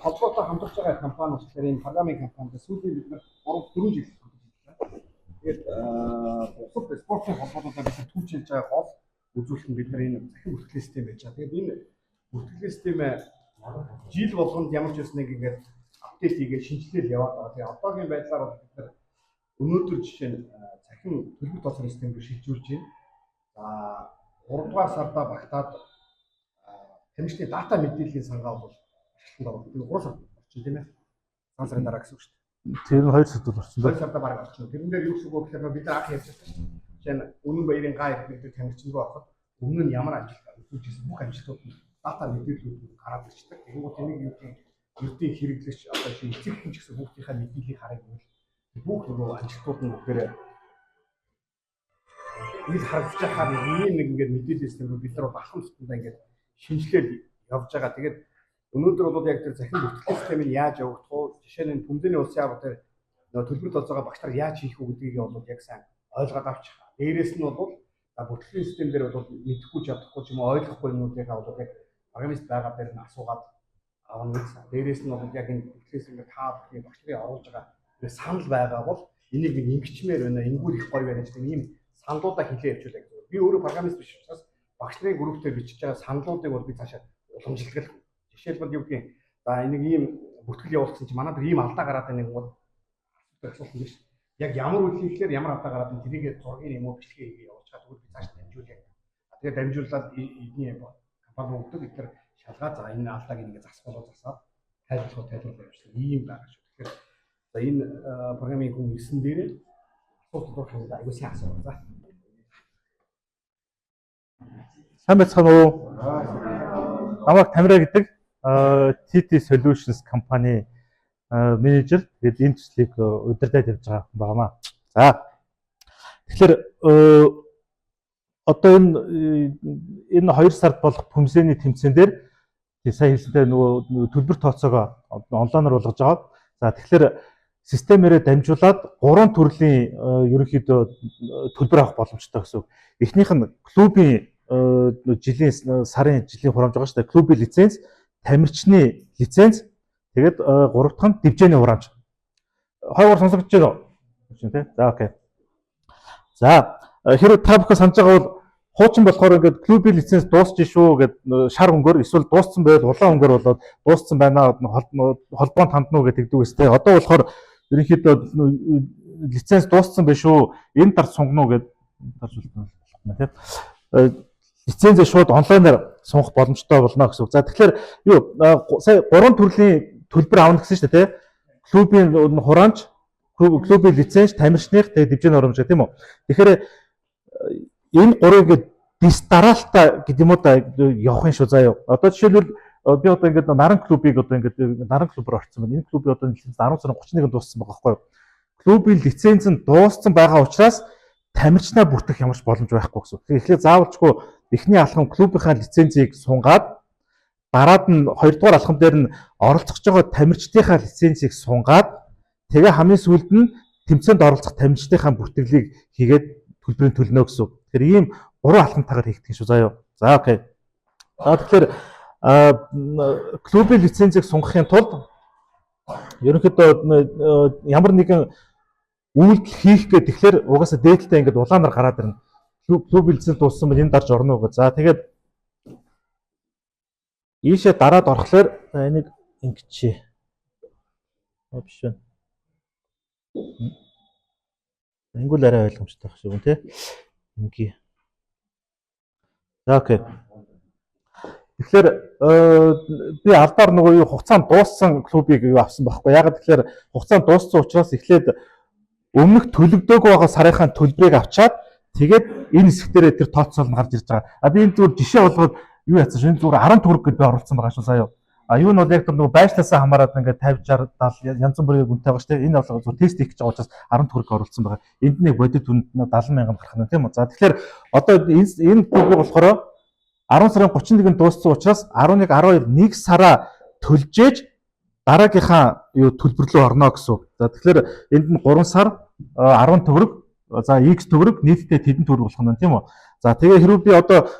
Холбоотой хамтарч байгаа компани болохоор энэ програмын компани сүүлийн бид нар 3 4 жил хамтарч ажиллаа. Тэгээд бусад спортын холбоотуудаа бид нар түүчилж байгаа гол үзүүлэлт нь бид нар энэ захин бүртгэлийн систем байж байгаа. Тэгээд энэ бүртгэлийн системээ жил болгонд ямар ч байсан нэг ингээд update хийгээд шинжилэл яваад байгаа. Тэгээд одоогийн байдлаар бол бид нар өнөөдөр жишээ нь захин төлбөр тооцоололт систем рүү шилжүүлж байна. За 3 дугаар сарда багтаад тамирчны дата мэдээллийн сангаа бол ашиглалтанд орно. Тэр 3 сар орчин тийм ээ. Цагаан сарын дараа гэсэн үг шүү дээ. Тэр нь 2 сард бол орсон. 2 сарда бараг орчин. Тэрэн дээр юу гэсэн үг вэ гэхээр бид нар анх ярьж байсан шүү дээ. Жишээ нь Үнэн баярын га гэдэг тамирчин руу ороход өмнө нь ямар амжилт үзүүлж ирсэн бүх амжилтууд нь дата мэдээллүүд нь гараад ирчихдэг. Тэгэнгүүт энийг юу гэдэг ердийн хэрэглэгч одоо чи эцэг хүн ч гэсэн хүүхдийнхаа мэдээллийг харах гэвэл бүх нөгөө амжилтууд нь бүгдээрээ ил харагдаж байхаар нэг ийм нэг ингээд мэдээлэл систем рүү бид нар алхам тутамдаа ингээд шинжилэл явж байгаа. Тэгээд өнөөдөр бол яг тэр захин бүртгэлийн системийг яаж явагдах вэ? Жишээ нь Пүмзэний улсын арга дээр нөгөө төлбөр тооцоогоо багш нар яаж хийх үү гэдгийг бол яг сайн ойлгоод авчих. Дээрээс нь бол бүртгэлийн систем дээр бол мэдэхгүй чадахгүй ч юм уу ойлгохгүй юмнуудыгаа бол яг программист байгаа дээр нь асуугаад авна гэсэн. Дээрээс нь бол яг энэ бүртгэлийн системээр та бүхний багш нарын оруулж байгаа санал байгаа бол энийг нэг ингэчмээр байна, ингүүр их гоё байна гэдэг ийм саналуудаа хилээ явуулах гэж. Би өөрөө программист биш учраас багш нарын групп дээр бичиж байгаа саналуудыг бол би цаашаа уламжлал. Жишээлбэл юу гэдгийг за энийг ийм бүртгэл явуулсан чинь манай дээр ийм алдаа гараад байна гэх асуулт юм биш. Яг ямар үйл хийхлээр ямар алдаа гараад байна тэрийг зургийн юм уу бичлэгээ хийгээ явуулчихад тэгвэл би цааш дамжуулъя. Тэгээд дамжуулаад эдний компани руу өгдөг. Эдгээр шалгаа за энэ алдааг ингээ засах болоо засаад тайлбарлах тайлбарлаа явуулсан. Ийм байгаа шүү. Тэгэхээр за энэ програмын хүн ирсэн дээрээ асуулт дурах юм да айгуу сайн асуу. За. Сайн байцгаана уу? Намайг Тамира гэдэг TT Solutions компани менежер. Тэгээд энэ төслийг удирдах явж байгаа хүн байнамаа. За. Тэгэхээр одоо энэ 2 сард болох Пүмзэний тэмцээн дээр сая хэлсэнтэй нөгөө төлбөр тооцоогоо онлайнаар болгож байгаа. За тэгэхээр системээрээ дамжуулаад 3 төрлийн ерөнхийдөө төлбөр авах боломжтой гэсэн үг. Эхнийх нь клубын жилийн сарын жилийн хураамж байгаа шүү дээ. Клубын лиценз, тамирчны лиценз, тэгээд гурав дахь нь дивжээний хураамж. Хойгоор сонсогдож байна уу? Тэ? За окей. За хэрвээ та бүхэн санаж байгаа бол хуучин болохоор ингээд клубын лиценз дуусч шүү гэд шар өнгөөр эсвэл дууссан байвал улаан өнгөөр болоод дууссан байна холбоонд хандна уу гэдэг тэгдэг үстэй. Одоо болохоор ерөнхийдөө лиценз дууссан байх шүү. Энэ дарж сунгана уу гэд дарж болох юм тийм. Лицензээ шууд онлайнаар сунгах боломжтой болно гэсэн үг. За тэгэхээр юу сая гурван төрлийн төлбөр авна гэсэн шүү дээ тийм. Клубын хураамж, клубын лиценз, тамирчных тэгээд дивжээний хураамж гэх тийм үү. Тэгэхээр энэ гурыг дис дараалтаа гэдэг юм уу да явах юм шүү заа юу. Одоо жишээлбэл би одоо ингээд Наран клубыг одоо ингээд Наран клуб руу орсон байна. Энэ клубын одоо лиценз 10 сарын 31-нд дууссан байгаа байхгүй юу. Клубын лиценз нь дууссан байгаа учраас тамирчнаа бүртгэх ямар ч боломж байхгүй гэсэн. Тэгэхээр заавалчгүй эхний алхам клубынхаа лицензийг сунгаад дараад нь хоёрдугаар алхам дээр нь оролцож байгаа тамирчдынхаа лицензийг сунгаад тэгээ хамгийн сүүлд нь тэмцээнд оролцох тамирчдынхаа бүртгэлийг хийгээд төлбөрийг төлнө гэсэн. Тэгэхээр ийм гурван алхамтайгаар хийгдэх юм шүү заа юу. За окей. За тэгэхээр клубын лицензийг сунгахын тулд ерөнхийдөө ямар нэгэн үйлдэл хийх гээд тэгэхээр угаасаа дээдэлтэй ингээд улаанаар гараад ирнэ. Клубын лиценз дууссан бол энэ дарж орно уу гэж. За тэгээд ийшээ дараад орохлоор за энийг ингэчээ. Биш байна. Ингүүл арай ойлгомжтой байх шиг юм тий. Ингээ. За окей. Тэгэхээр би алдаар нөгөө юу хугацаанд дууссан клубыг юу авсан байхгүй. Ягаад тэгэхээр хугацаанд дууссан учраас эхлээд өмнөх төлөгдөөгүй байгаа сарынхаа төлбөрийг авчаад тэгээд энэ хэсэг дээрээ тэр тооцоол нь гарч ирж байгаа. А би энэ зүгээр жишээ болгоод юу яцсан шүү. Энэ зүгээр 10 төгрөг гэд би оруулсан байгаа шүү сая юу. А юу нь бол яг тэр нөгөө байшлаасаа хамаарат ингээд 50 60 70 янз бүрийн үнэтэй байгаа шүү дээ. Энэ бол зүгээр тест хийх гэж байгаа учраас 10 төгрөг оруулсан байгаа. Энд нэг бодит үнд 70 мянган гарах нь тийм үү. За тэгэхээр одоо энэ клубыг болохоор 10 сарын 31-нд дууссан учраас 11 12 1 сараа төлжээж дараагийнхаа юу төлбөр рүү орно гэсэн үг. За тэгэхээр энд нь 3 сар 10 төгрөг за X төгрөг нийтдээ тэдэн төгрөг болох нь тийм үү. За тэгээ хэрвээ би одоо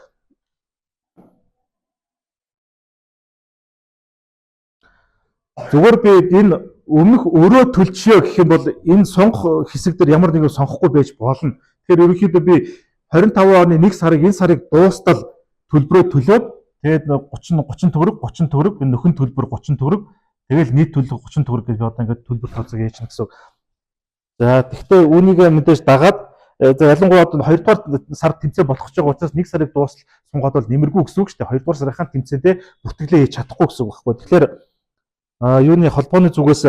Зүгээр би энэ өмнөх өрөө төлчөө гэх юм бол энэ сонгох хэсэг дээр ямар нэгэн сонгохгүй байж болно. Тэгэхээр ерөнхийдөө би 25 оны 1 сарыг энэ сарыг дуустал төлбөрөө төлөөд тэгээд 30 30 төгрөг 30 төгрөг нөхөн төлбөр 30 төгрөг тэгэл нийт төлөв 30 төгрөг гэж би одоо ингээд төлбөр тооцоог ээжнэ гэсэн. За тэгвэл үүнийг мэдээж дагаад за ялангуяа одоо 2 дугаар сар тэмцээн болох гэж байгаа учраас 1 сарыг дуустал сунгаад бол нэмэргүй гэсэн үг шүү дээ. 2 дугаар сарынхаа тэмцээнтэй бүртгэлээ хийж чадахгүй гэсэн үг байхгүй. Тэгэхээр юуны холбооны зүгээс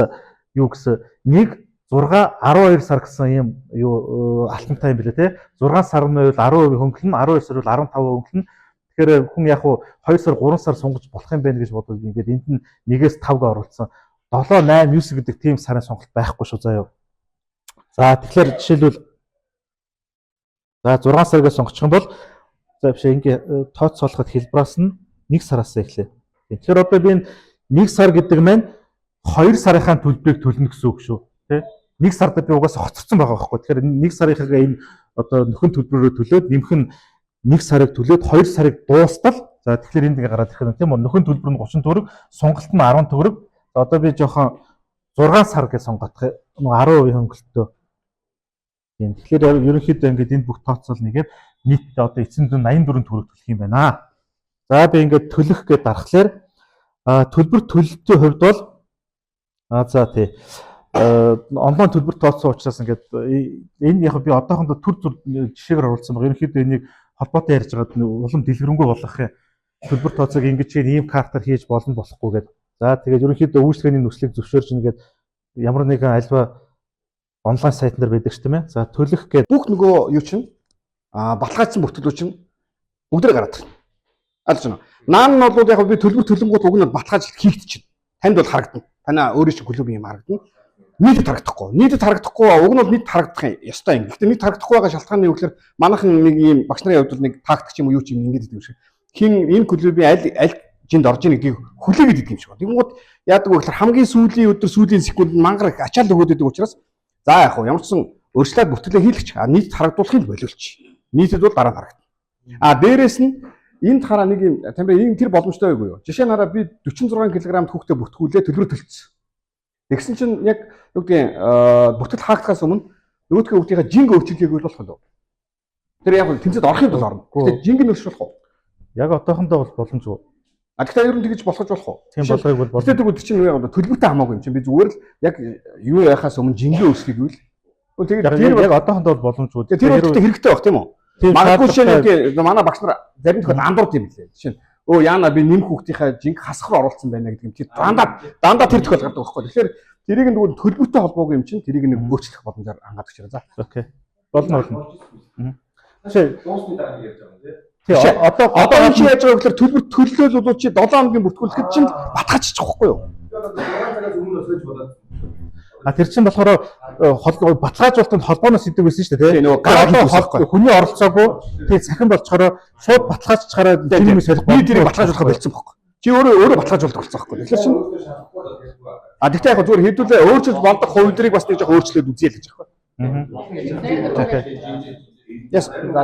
юу гэсэн 1 6 12 сар гэсэн ийм юу алтантай юм билээ те. 6 сар нь бол 10% хөнгөлнө, 12 сар бол 15% хөнгөлнө. Тэгэхээр хүн яг уу 2 сар 3 сар сунгаж болох юм байна гэж бодвол ингээд энд нь 1-ээс 5-г оруулсан. 7 8 9 гэдэг тийм сарын сонголт байхгүй шүү заяа. За тэгэхээр жишээлбэл за 6 саргаа сонгочих юм бол за биш ингээ тооцоолоход хэлбраас нь 1 сараас эхлэв. Тэгэхээр одоо би энэ 1 сар гэдэг маань 2 сарынхаа төлбөрийг төлнө гэсэн үг шүү. Тэ? 1 сард би угаасаа хоцорсон байгаа байхгүй. Тэгэхээр 1 сарынхаа энэ одоо нөхөн төлбөрөөрөө төлөөд нэмэх нь 1 сарыг төлөөд 2 сарыг дуустал за тэгэхээр энд ингээ гараад ирэх юм тийм үү? Нөхөн төлбөр нь 30 төгрөг, сонголт нь 10 төгрөг. За одоо би жоохон 6 сар гэж сонгох нөгөө 10% хөнгөлөлтөө. Тийм. Тэгэхээр ерөнхийдөө ингээд энд бүх тооцоол нэгээд нийтдээ одоо эцсийн дүн 84 төгрөг төлөх юм байна. За би ингээд төлөх гэж дарахлаар төлбөр төлөлтийн хувьд бол за тий. Онлайн төлбөр тооцсон учраас ингээд энэ яг би одоохондоо төр зүр жишээгээр оруулсан байгаа. Ерөнхийдөө энийг холбоотой ярьж байгаад улам дэлгэрэнгүй болгох юм. Төлбөр тооцоог ингэж ийм картаар хийж болно болохгүй гэдэг. За тэгээд ерөнхийдөө үйлчлэгээний нөхцөлийг зөвшөөрч ингээд ямар нэгэн альва онлайн сайтн дээр байдаг ч тийм ээ. За төлөх гээд бүх нөгөө юу чинь баталгаажсан бүртгэлүүд чинь бүгдээ гараад ирнэ. Аль ч юм. Наан нь бол яг би төлбөр төлөнгүүд уг нь баталгаажлалт хийгдчихэв. Танд бол харагдана. Танаа өөрийн чинь клубын юм харагдана. Нийтэд харагдахгүй. Нийтэд харагдахгүй уг нь бол нийт харагдах юм ёстой юм. Гэхдээ нийт харагдахгүй байгаа шалтгааны юу гэхээр манайхан нэг ийм багш нарын хувьд бол нэг тактик ч юм уу юу ч юм ингэж идэв юм шиг. Хин энэ клубын аль аль жинд орж ийн гэдгийг хүлээгээд идэг юм шиг байна. Тэгэнгүүт яадаг вэ гэхээр хамгийн сүүлийн өдөр сүүлийн секундэд мангар их ачаал өгөөд идэг учраас за яг хуу ямар ч сан өөрчлөлт бүртгэлээ хийлгэж нийт харагдуулахыг болиулч. Нийтэд бол дараа нь харагдана. Дээрэс нь энд хараа нэг юм тамир ийм тэр боломжтой байггүй юу? Жишээ нь хараа би 46 кг хүүхдээ бүртгүүлээ төлбөр төлчихсөн. Тэгсэн чинь яг юу гэдгийг бүртгэл хаагдахаас өмнө нөгөөдхөө хүүхдийнхээ жинг өөрчилгээг болох болов. Тэр яг тэмцээд орохын тулд орно. Гэхдээ жинг нь өөрчлөх уу? Яг одоохондоо бол боломжгүй. Гэхдээ ер нь тэгж болохож болох уу? Тийм болгоёг бол болно. Тэгвэл тэр чинь юу яг төлбөртэй хамаагүй юм чинь би зүгээр л яг юу яхаас өмнө жингээ өөрчлөхийг үл. Тэгээд тэр яг одоохондоо бол боломжгүй. Тэр бол хэрэгтэй байх тийм үү? Магадгүй жишээ нь манай багш нар зарим тохиолдолд андуурд юм лээ. Жишээ нь өө яана би нэмэх хүүхдийнхээ жинг хасах руу оруулсан байна гэдэг юм чи дандаа тэр тохиол гардаг байхгүй. Тэгэхээр тэрийг нөгөө төлбөртэй холбоогүй юм чинь тэрийг нэг өөрчлөх боломжоор хангаад өгчээрэй. За. Окей. Болно болно. Дуусны дараа ярьж байгаа юм тий. Тий одоо энэ чи яаж байгаа гэхээр төлбөр төллөөл бол чи 7 хоногийн бүртгүүлэхэд чинь батгаачих байхгүй юу? Тэр чинь болохоор баталгаажуулалтанд холбооноос идэг байсан шүү дээ тий. Нөгөө гараад хүний оролцоогүй тий цахим болцохороо шууд баталгаажчихаараа тэр юм солих. Би тэрийг баталгаажуулах болцсон байхгүй. Чи өөрөө өөрөө баталгаажуулдаг болсон байхгүй. Тэгэхээр чинь тэгтээ яг зүгээр хэдүүлээ өөрчилж болдог хувилбарыг бас нэг жоох өөрчлөөд үзье л гэж байхгүй. Яс за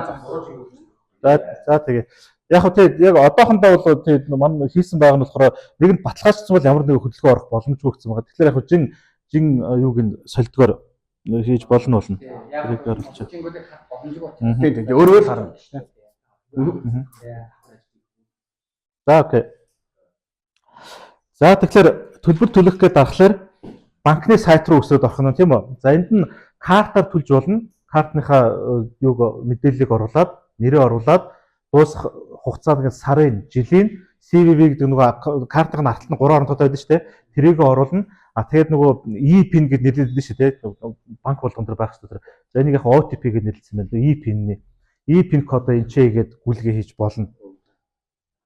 за. За тэгээ. Яг хөө тий яг одоохондоо бол тий мань хийсэн байгаа нь болохоор нэг нь баталгаажсан бол ямар нэгэн хөдөлгөөн орох боломжгүй гэсэн байгаа. Тэгэхээр яг хөө жин юуг нь солидгоор хийж болно болно. Тэрийг оруулчих. Тийм тийм өөрөө л харна шүү дээ. За окей. За тэгэхээр төлбөр төлөх гээд дарахлаар банкны сайт руу өсрөөд орох нь тийм үү? За энд нь картаар төлж болно. Картныхаа юуг мэдээллийг оруулаад, нэрээ оруулаад дуусах хугацаанд ингээд сарын, жилийн CVV гэдэг нөгөө картын арталт нь 3 орон тоотой байдаг шүү дээ. Тэрийг оруулна. Тэгээд нөгөө e-pin гэж нэрлэдэг шүү дээ. Банк болгон дээр байх хэрэгтэй. За энийг яг OTP гэж нэрлэсэн байна. E-pin-ний e-pin кодоо энэ ч хийгээд гүйлгээ хийж болно.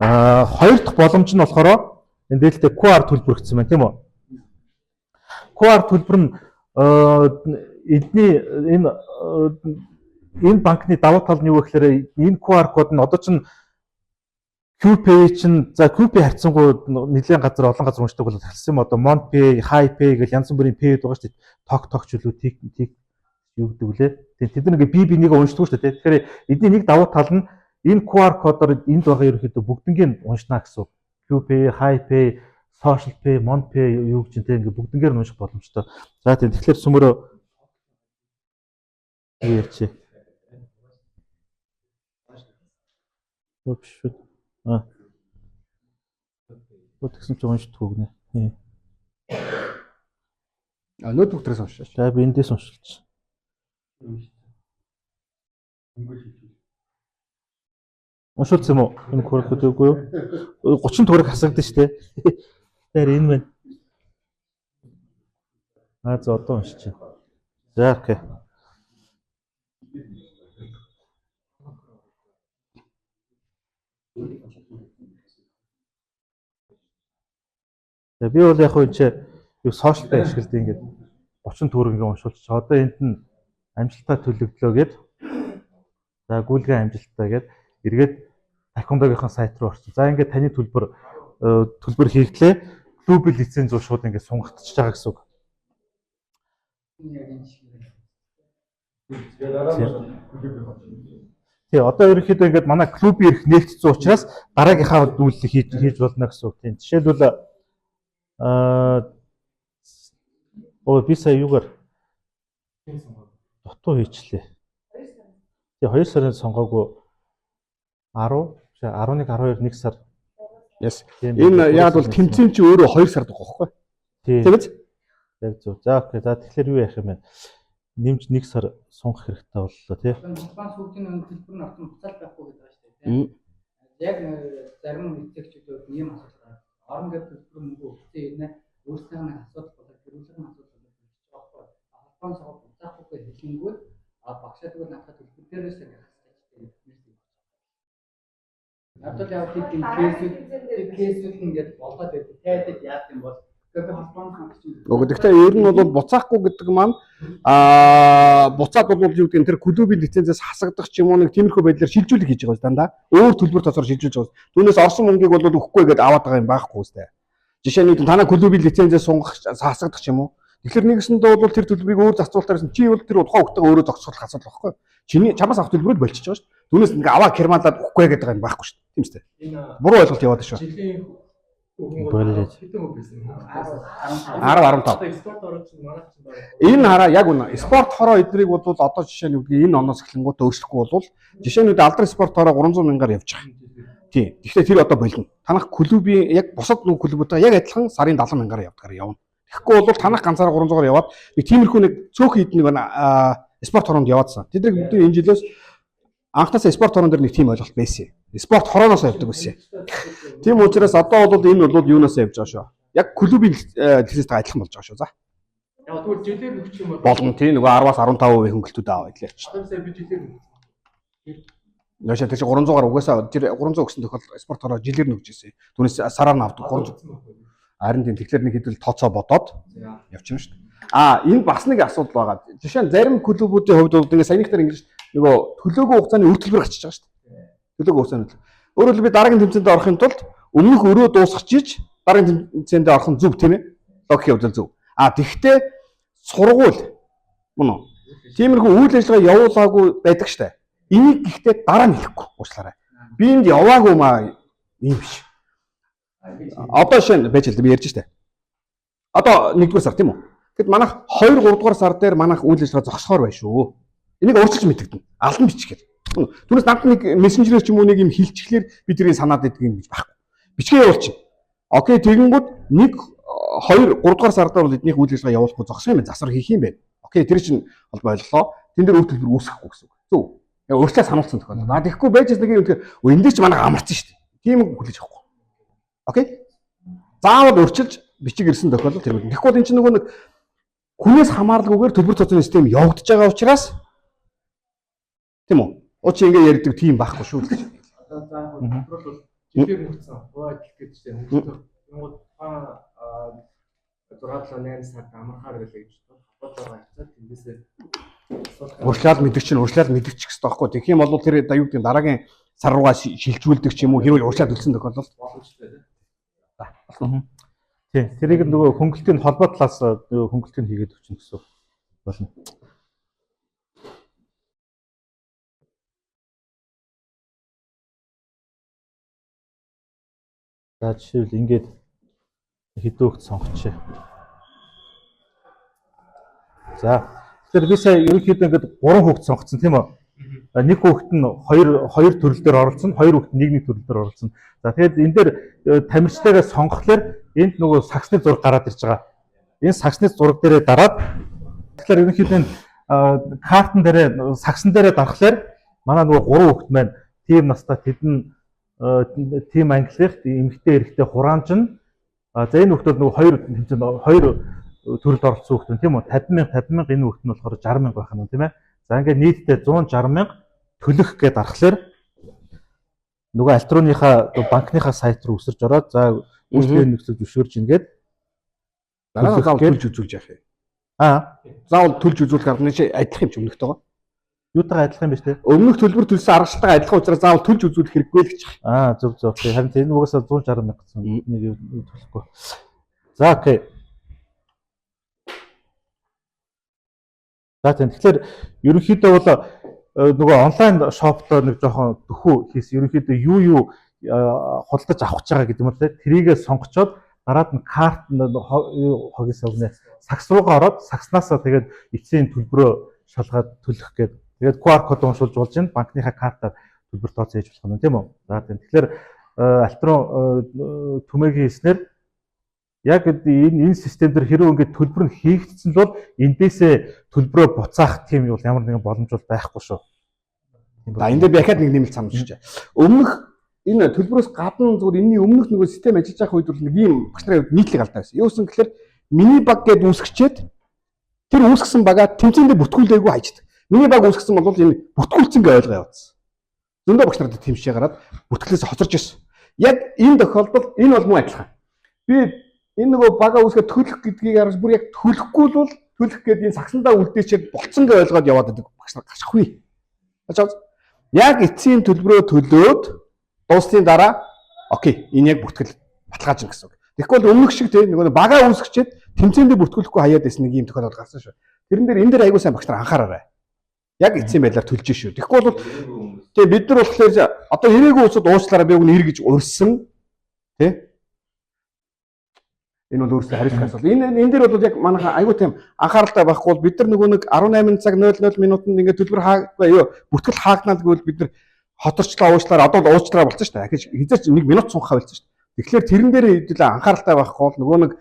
Хоёр дахь боломж нь болохоор энэ дээлтэй QR төлбөр гэсэн байна тийм үү? QR төлбөр нь эдний энэ банкны давуу тал нь юу вэ гэхээр энэ QR код нь одоо чинь QPay чинь за QPay харьцангуй нэлийн газар олон газар уншдаг болоод эхэлсэн юм. Одоо MonPay, HiPay гэл янз бүрийн pay байгаа шүү дээ. Ток ток ч үлээ тик тик юу гэдэг вүлээ. Тэгээд тэд нэг би бинийг уншдаг шүү дээ. Тэгэхээр эдний нэг давуу тал нь энэ QR кодоор энд байгаа ерөнхийдөө бүгднийг уншна гэсэн үг. QPay, HiPay, Social Pay, MonPay юу гэж те ингээд бүгднгээр нь унших боломжтой. За тийм, тэгэхээр сүмөрөө юу ярьчих. Юу биш шүү. Аа. Бо тэгсэн чинь уншдаггүй гинэ. Тийм. А ноутбук дээрээс уншаач. За би эндээс уншилчих. Уншуулсан юм уу? Энэ QR код үгүй юу? 30 төгрөг хасагдсан шүү дээ. Тэр энэ байна. Аа за одоо уншчих. За окей. За би бол яг хөө энэ чи юу сошиал пэй ашигладаг, ингээд 30 төгрөг ингээд уншуулчих. Одоо энд нь амжилттай төлөгдлөө гэд. За гүйлгээ амжилттай гэд эргээд Таеквондогийнхан сайт руу орсон. За ингээд таны төлбөр хийгдлээ. Клубын лиценз рүү шууд ингээд сунгагдчихж байгаа гэсэн үг. Яг энэ шиг. Тэгээ дараа нь клуб. Тий, одоо ерөнхийдөө ингээд манай клубын эрх нээгдсэн учраас дараагийнхаа үйлдэл хийж болно гэсэн үг. Тийм. Жишээлбэл оо би сая юугаар дутуу хийчлээ. Тий, 2 сарын сонгоогүй 10 11 12 1 сар. Yes. Тийм. Энэ яг бол тэмцээн чи өөрөө 2 сард байгаа байхгүй. Тийм. Тийм биз? Яг зөв. За окей. За тэгэхээр юу яах юм бэ? Нэмж 1 сар сунгах хэрэгтэй боллоо тий. Холбоон сүйдийн өн төлбөр нь орсон буцаал байхгүй гэдэг байгаа шүү дээ. Тийм. Яг зарим эцэгчүүд ийм асуудал гараад орон гэр төлбөр мөнгө өгсөн юм нэ өөрсдийнх нь асуудал болоод гэрүүлэх нь асуудал болоод болчих жоохгүй. Холбоон сууг буцаахгүй хэлэнгүүт багшаа тэгвэл надад төлбөр дээрээс ингэ хасчих тийм. Надад яг тийм кейсүүд ингээд болоод байдаг. Тайдад яах юм бол би холбоонд хангах чинь. Үгүй, гэхдээ ер нь бол буцаахгүй гэдэг маань буцаад бол юу гэдэг нь тэр клубын лицензээс хасагдах ч юм уу нэг тиймэрхүү байдлаар шилжүүлэг хийж байгаа юм дандаа. Өөр төлбөр тооцоор шилжүүлж байгаа. Түүнээс орсон мөнгийг бол өгөхгүй гэдээ аваад байгаа юм байхгүй үстэй. Жишээ нь танай клубын лицензээс сунгах хасагдах ч юм уу. Тэгэхээр нэгсэндээ бол тэр төлбөрийг өөр зарцуулалтаар чи бол тэр тухайн хөлтөйгөө өөрөө зогсоолох асуудал байхгүй. Чиний чамаас авах төлбөрөөр болчихж байгаа шүү дээ. Түүнээс ингээ аваа кермалаад өгөхгүй гэдэг байгаа юм байхгүй шүү дээ. Тийм үстэй. Буруу ойлголт яваад шүү. Жилийн Болоод. хэдэн хөв байсан? 10 15. Одоо спорт ороод чинь манай чинь баг. Энэ хараа яг үнэ. Спорт хороо эднийг бол одоо жишээ нь үгүй энэ оноос эхлэнгүүтээ өөрчлөхгүй бол жишээ нь алдар спорт хороо 300 мянгаар явж байгаа. Тийм. Гэхдээ тэр одоо болно. Танах клубын яг бусад нүг клубүүдтэй яг адилхан сарын 70 мянгаар явдгаар явна. Тэгэхгүй бол танах ганцаараа 300-аар яваад нэг тиймэрхүү нэг цөөхөн хід нэг спорт хороонд яваадсан. Тэднийг бүгд энэ жилээс анхнаасаа спорт хорон дээр нэг тийм ойлголт байсан. Спорт хорооноос явдаг байсан. Тийм учраас одоо бол энэ бол юунаас явж байгаа шүү. Яг клубын лицензтэй адилхан болж байгаа шүү. За. Яг тэгвэл жилээр өгчих юм бол Болно тийм нөгөө 10-аас 15% хөнгөлтүүд аваа гэлээ. Одоо сая би жилээр өгсөн. Яшаа тэр чинь 300-аар угаасаа тэр 300 өгсөн тохиолдолд спорт хороо жилээр нөгж ирсэн. Түүнээс сараар нь авдаг 300. Харин тийм, тэгэхээр нэг хэдэл тооцоо бодоод явчихна шүү дээ. А энэ бас нэг асуудал байгаа. Жишээ нь зарим клубүүдийн хувьд бол тэгээ саяных дээр ингэж нөгөө төлөөгүй хугацааны үр төлбөр гарчиж байгаа шүү дээ. Төлөөгүй хугацааны төлбөр. Өөрөөр хэлбэл би дараагийн тэмцээнд орохын тулд өмнөх өрөө дуусгах чиж дараагийн тэмцээнд орох нь зөв тийм ээ. Логикийн хувьд зөв. А тэгвэл сургууль мөн үү? Тиймэрхүү үйл ажиллагаа явуулаагүй байдаг штэ. Энийг гэхдээ дараа нь хэлэхгүй уучлаарай. Би энд яваагүй маа юм биш. Одоо шинэ байж л би ярьж штэ. Одоо 1-р сар тийм үү? Тэгэд манайх 2 3 дугаар сар дээр манайх үйл ажиллагаа зогсохоор байна шүү. Энийг урьдчилж мэдэгдэнэ. Алан бичгээр. Түүнээс надад нэг мессенжерээр ч юм уу нэг юм хилчихлээр би тэрийг санаад идэг юм гэж байхгүй. Бичгээ явуулчих. Окей, тэгэнгүүт 1 2 3 дугаар сардаар бол эднийх үйл ажиллагаа явуулахгүй зогсох юм байна. Засвар хийх юм байна. Окей, тэр чинь холбоо ойлголоо. Тэн дээр үр төлбөр үүсгэхгүй гэсэн үг. Зөв. Яг урьдчилаа сануулсан тохиолдол. Аа тэгэхгүй байж нэг юм тэгэхээр энэ дээр ч манайх амарсан шүү дээ. Тийм үг хүлээж авахгүй. Окей? Заавал урьдчилж бичиг ирсэн тохиолдолд тэр үл. Тэгэхгүй бол энэ чинь нөгөө нэг хүнээс хамааралгүйгээр төлбөр тооцооны систем явагдаж байгаа учраас тийм үү? Уучин ингэ ярьдаг тийм байхгүй шүү л гэж. Одоо за яг төлбөр бол жилээр өгсөн. Хуваа адил гэж чинь хөнгөлтөө. Тэнгууд тухайн 6 7 8 сард амархаар байлаа гэж холбоотойгоо харьцаад тэндээсээ Урьдчилал мэдгч чинь урьдчилал мэдгч гэсэн таахгүй. Тэгэх юм бол тэр одоо юу гэдэг нь дараагийн сар руугаа шилжүүлдэг ч юм уу хэрвээ урьдчилал төлсөн тохиолдолд боломжтой тийм. Тий. Тэрийг нөгөө хөнгөлтийн холбоо талаас нөгөө хөнгөлтийг хийгээд өгчнө гэсэн болно. За жишээлбэл ингээд Хэдэн хүүхд сонгочихъя. За. Тэгэхээр би сая ерөнхийдөө ингээд 3 хүүхд сонгоцсон, тийм үү? Нэг хүүхэд нь хоёр хоёр төрөл дээр оролцсон, хоёр хүүхэд нэг нэг төрөл дээр оролцсон. За, тэгээд энэ дээр тамирчтайгаа сонгохлоор энд нөгөө сагсны зураг гараад ирж байгаа. Энэ сагсны зураг дээрээ дараад, тэгэхээр ерөнхийдөө энэ картан дээрээ, сагсан дээрээ дарахлаар манай нөгөө гурван хүүхэд маань тийм настай, тэдэн тийм ангилах, эмэгтэй, эрэгтэй хураамж нь. За, энэ хүүхдүүд нөгөө хоёр тэмцээнд, хоёр төрөлд оролцсон хүүхдүүд нь, тийм үү, 50 мянга, 50 мянга, энэ хүүхд нь болохоор 60 мянга байх нь, тийм ээ. За, ингээд нийтдээ 160 мянга төлөх гээд дарахлаар нөгөө Альтруныхаа банкныхаа сайт руу өсөрж ороод, за, үйлчлэгийн нөхцөл зөвшөөрж ингээд Дараа нь заавал төлөх төлж үзүүлж яах юм. Заавал төлж үзүүлэх арга нэг адилхан юм чи өмнөхтэйгоо. Юутайгаа адилхан юм бэ те? Өмнөх төлбөр төлсөн аргачлалтайгаа адилхан учраас заавал төлж үзүүлэх хэрэггүй л гэж. Аа, зөв зөв. Тий, харин тийм, энэ угаасаа 160 мянга гэсэн нэг юм төлөхгүй. За, okay. За, тийм. Тэгэхээр ерөнхийдөө бол нөгөө онлайн shop доо нэг жоохон дөхүү хийс, ерөнхийдөө юу юу худалдаж авах гэж байгаа гэдэг юм уу те, тэрийгээ сонгочоод дараад нь карт хогийн савнэ сагс руугаа ороод, сагснаасаа тэгээд эцсийн төлбөрөө шалгаад төлөх гээд, тэгээд QR код уншуулж болж байна. Банкныхаа картаар төлбөр тооцоо хийж болох юм, тийм үү? За, тийм. Тэгэхээр Альтрон түмээгийн хэлснээр яг энэ систем дээр хэрвээ ингээд төлбөр нь хийгдсэн л бол эндээсээ төлбөрөө буцаах тийм юу ямар нэгэн боломж бол байхгүй шүү. За, энэ дээр би ахаад нэг нэмэлт санал уншиж. Өмнөх энэ төлбөрөөс гадна зүгээр энэний өмнөх нөгөө систем ажиллаж байгаа үед бол нэг ийм багш нарын хувьд нийтлэг алдаа байсан. Юу гэсэн гэхээр миний баг гэдээ үүсгэчээд тэр үүсгэсэн багаа тэмцээндээ бүртгүүлээгүй хайждаг. Миний баг үүсгэсэн бол энэ бүртгүүлсэн гэж ойлгоо явуулсан. Зөндөө багш нарт тэмшээ гараад бүртгэлээс хоцорж ирсэн. Яг энэ тохиолдолд энэ бол мөн адилхан. Би энэ нөгөө бага үүсгээд төлөх гэдгийг харж бүр яг төлөхгүй л бол төлөх гэдэг энэ сагсандаа үлдээчээд болцсон гэж ойлгоод яваад байдаг багш нар гарчихгүй. Яг эцсийн төлбөрөө төлөөд дууссаны дараа okay, энэ яг бүртгэл баталгаажна гэсэн үг. Тэгэхгүй бол өмнөх шиг те нөгөө багаа үүсгэчээд тэмцээндээ бүртгүүлэхгүй хаяад байсан нэг юм тохиолдол гарсан шүү. Тэрэн дээр, энэ дээр айгуу сайн багш нар анхаараарай. Яг эцсийн байдлаар төлж шүү. Тэгэхгүй бол тэгээ бид нар болохоор одоо ирээгүй улсад уучлаарай, би үгүй ир гэж урьсан тий. Энэ бол өөрөөсөө хариуцлах асуудал. Энэ дээр бол яг манайхан айгуу тийм анхааралтай байхгүй бол бид нар нөгөө нэг 18 цаг 00 минутанд ингээд төлбөр хаагүй юу, бүртгэл хаагнаа гэвэл бид нар хоторчлоо, уучлаарай, одоо бол уучлаарай болсон шүү дээ. Ахиж хизээч нэг минут сунхаа болсон шүү дээ. Тэгэхээр тэрэн дээр хэдүүлээ анхааралтай байхгүй бол нөгөө нэг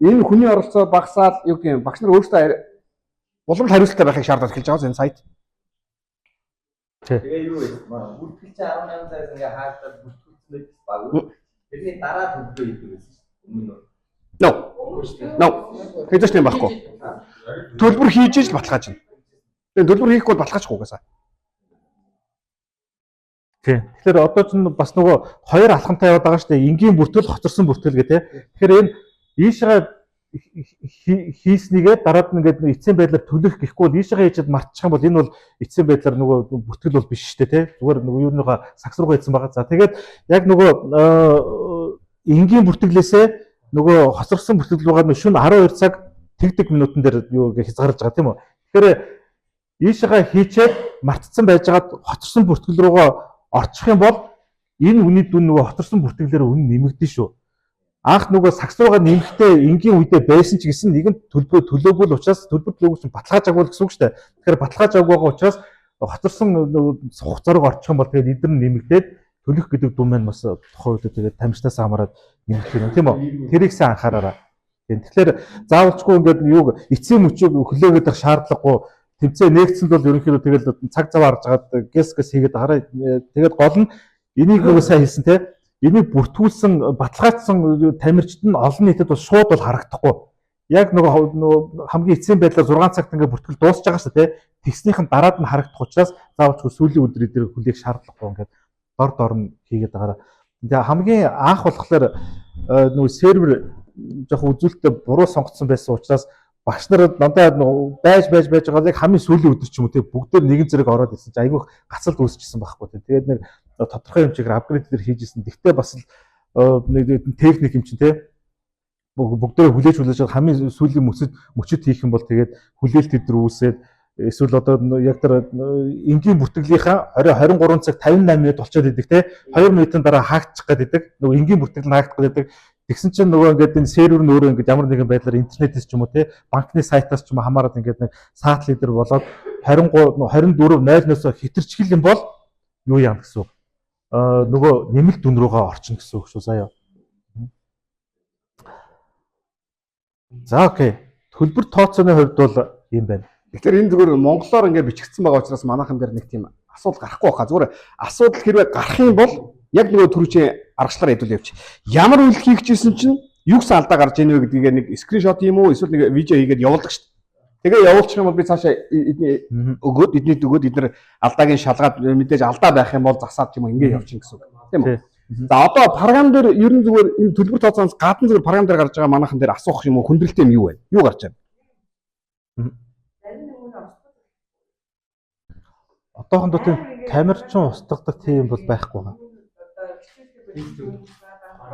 энэ хүний оролцоо багасаад, юу гэх юм, багш нар өөрсдөө улам л хариуцлагатай байхыг шаардаад эхэлж байгаа энэ сайт. Тэгээ юу вэ? Бүртгэл чинь 18 цагаас ингээ хаагдаад бүртгүүлсэн байх баг. Тэрний дараа төлбөрөө хийдэг байсан шүү дээ. Өмнө нь. No. No. Хизээч тийм байхгүй. Төлбөр хийж иж баталгаажна. Тэгээ төлбөр хийхгүй бол баталгаажихгүй угаасаа. Тийм. Тэгэхээр одоо ч бас нөгөө хоёр алхамтай яваад байгаа шүү дээ. Энгийн бүртгэл, хоцорсон бүртгэл гэх тээ. Тэгэхээр энэ ийшээ хийснийгээ дараад нь ингээд эцсийн байдлаар төлөх гэхгүй бол ийшээгээ хийчихэд мартчих юм бол энэ бол эцсийн байдлаар нөгөө бүртгэл бол биш шүү дээ, тий. Зүгээр нөгөө юуныхаа сагс руугаа хийсэн байгаа. За, тэгээд яг нөгөө энгийн бүртгэлээсээ нөгөө хоцорсон бүртгэл руугаа шөнө 12 цаг тэгдэг минутан дээр юу гэх хязгаарлаж байгаа, тийм үү. Тэгэхээр ийшээгээ хийчээд мартцсан байжгаад хоцорсон бүртгэл руугаа орчих юм бол энэ үний дүн нөгөө хоцорсон бүртгэлээр үнэ нэмэгдэн шүү. Анх нөгөө сагс руугаа нэмэхдээ энгийн үедээ байсан ч гэсэн нэгэн төлбөрөө төлөөгүй л учраас, төлбөр төлөөгүй чинь баталгаажаагүй л гэсэн үг шүү дээ. Тэгэхээр баталгаажаагүй байгаа учраас хоцорсон нөгөө хугацаа руу орчих юм бол тэгээд эдгээр нь нэмэгдээд төлөх гэдэг дүн маань бас тухайн үед тэгээд тамирчнаас хамаарат нэмэгдэх юм, тийм үү? Тэрийг сайн анхаараарай. Тэгэхээр заавалчгүй ингээд юуг эцсийн мөчийг хүлээгээд байх шаардлагагүй, тэмцээн нээгдсэн бол ерөнхийдөө тэгэл цаг зав харж хагаад гэс гэс хийгээд хараа. Тэгээд гол нь энийг нөгөө сайн хэлсэн те, энийг бүртгүүлсэн, баталгаажсан тамирчид нь олон нийтэд бол шууд бол харагдахгүй. Яг нөгөө хамгийн эцсийн байдлаар 6 цагт ингээд бүртгэл дуусч байгаа шүү дээ. Тэгснийхэн дараад нь харагдах учраас заавалчгүй сүүлийн өдөр дээр хүлээх шаардлагагүй, ингээд дор дор нь хийгээд байгаараа. Тэгээ хамгийн анх болохоор нөгөө сервер жоохон үзүүлэлтээ буруу сонгоцсон байсан учраас багш нар дандаа байж байж байж байгаа, яг хамгийн сүүлийн өдөр ч юм уу те, бүгдээр нэгэн зэрэг ороод ирсэн чинь айгүйх гацалд үүсчихсэн байхгүй те. Тэгээд нэг тодорхой хэмжээгээр upgrade дээр хийж исэн. Тэгтээ бас л нэг техник юм чинь те, бүгдээрээ хүлээж хүлээж хамгийн сүүлийн мөчөд мөчөд хийх юм бол тэгээд хүлээлт өдр үүсээд, эсвэл одоо яг тэр энгийн бүртгэлийнхаа орой 23 цаг 58 минут болчиход идэг те, 2 минутын дараа хаагдчих гээд идэг, нөгөө энгийн бүртгэл нь хаагдах гээд идэг. Тэгсэн чинь нөгөө ингээд энэ сервер нь өөрөө ингээд ямар нэгэн байдлаар интернетээс ч юм уу те банкны сайтаас ч юм уу хамаарат ингээд нэг саатл лидер болоод 23 24:00-оос хэтэрчгэл юм бол юу яана гэсэн үг. Нөгөө нэмэлт дүн рүүгээ орчихно гэсэн үг шүү заяа. За окей. Төлбөр тооцооны хувьд бол ийм байна. Тэгэхээр энэ зүгээр монголоор ингээд бичигдсэн байгаа учраас манайхан дээр нэг тийм асуудал гарахгүй байхаа. Зүгээр асуудал хэрвээ гарах юм бол яг нөгөө түрүүчийн аргачлалаар хэдүүл явчих. Ямар үйлдэл хийх гэжсэн чинь юу гэсэн алдаа гарч ийнэ вэ гэдгийг нэг скриншот юм уу эсвэл нэг видео хийгээд явуулдаг шүү дээ. Тэгээ явуулчих юм бол би цаашаа эдний өгөөд эдний өгөөд эднэр алдаагийн шалгаад мэдээж алдаа байх юм бол засаад юм ингээ явчихна гэсэн үг. Тийм үү? За одоо програм дээр ер нь зүгээр энэ төлбөр тооцооноос гадна зүгээр програм дээр гарч байгаа манайхан дээр асуух юм уу хүндрэлтэй юм юу вэ? Юу гарч байна? Одоохондоо тийм тамирчин устгадаг тийм бол байхгүй байгаа.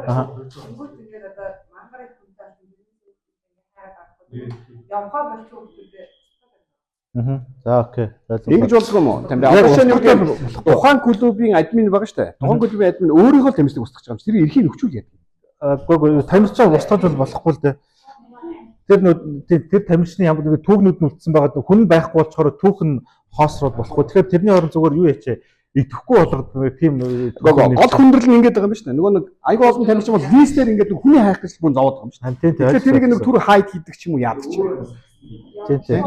Аа. За окей. Ингэж болдгоо юм уу? Тийм ээ. Одоо шинэ юу гэдэг тухайн клубын админ байгаа шүү дээ. Тухайн клубын админ өөрийнхөө л тамирчныг устгах юм чи. Тэр эрхийг нөхчүүл яа. Үгүй тамирчин устгаж бол болохгүй л дээ. Тэр тэр тамирчны ямар нэг түүхнүүд нь үлдсэн байгаа хүн байхгүй болохоор түүх нь хоосроод болохгүй. Тэгэхээр тэрний оронд зүгээр юу яачээ идэхгүй болгоод тийм гол хүндрэл нь ингэж байгаа юм шүү дээ. Нөгөө нэг айгүй олон тамирчин бол листээр ингээд хүний хайх гэж бүр зовоод байгаа юм шүү дээ. Тэгэхээр тэрийг нэг түр хайд хийдэг ч юм уу яадаг ч юм. Тийм.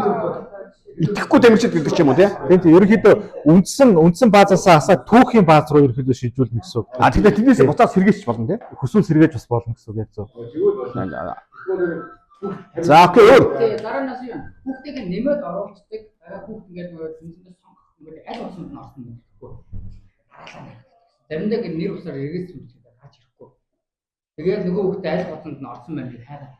Итгэхгүй тамирчид гэдэг ч юм уу тий. Тийм. Ерөнхийдөө үндсэн баазаасаа асаа түүхийн бааз руу ерөнхийдөө шилжүүлнэ гэсэн үг. А тэгэхээр тэрнээс буцаад сэргээч болно тий. Хүсвэл сэргээж бас болно гэсэн үг яг зөв. За окей өөр. Дараа нь юм. Хүүхдийг нэмээд оруулцдаг. Дараа хүүхд ингээд нөгөө тэмцээндээ сонгох ингээд аль усанд нь орсон гэхгүй. Заримдаа ингээд нэр усаар эргээсэн юм шиг гарч ирэхгүй. Тэгээд нөгөө хүүхд аль хуудсанд нь орсон байна гэж хайгаад.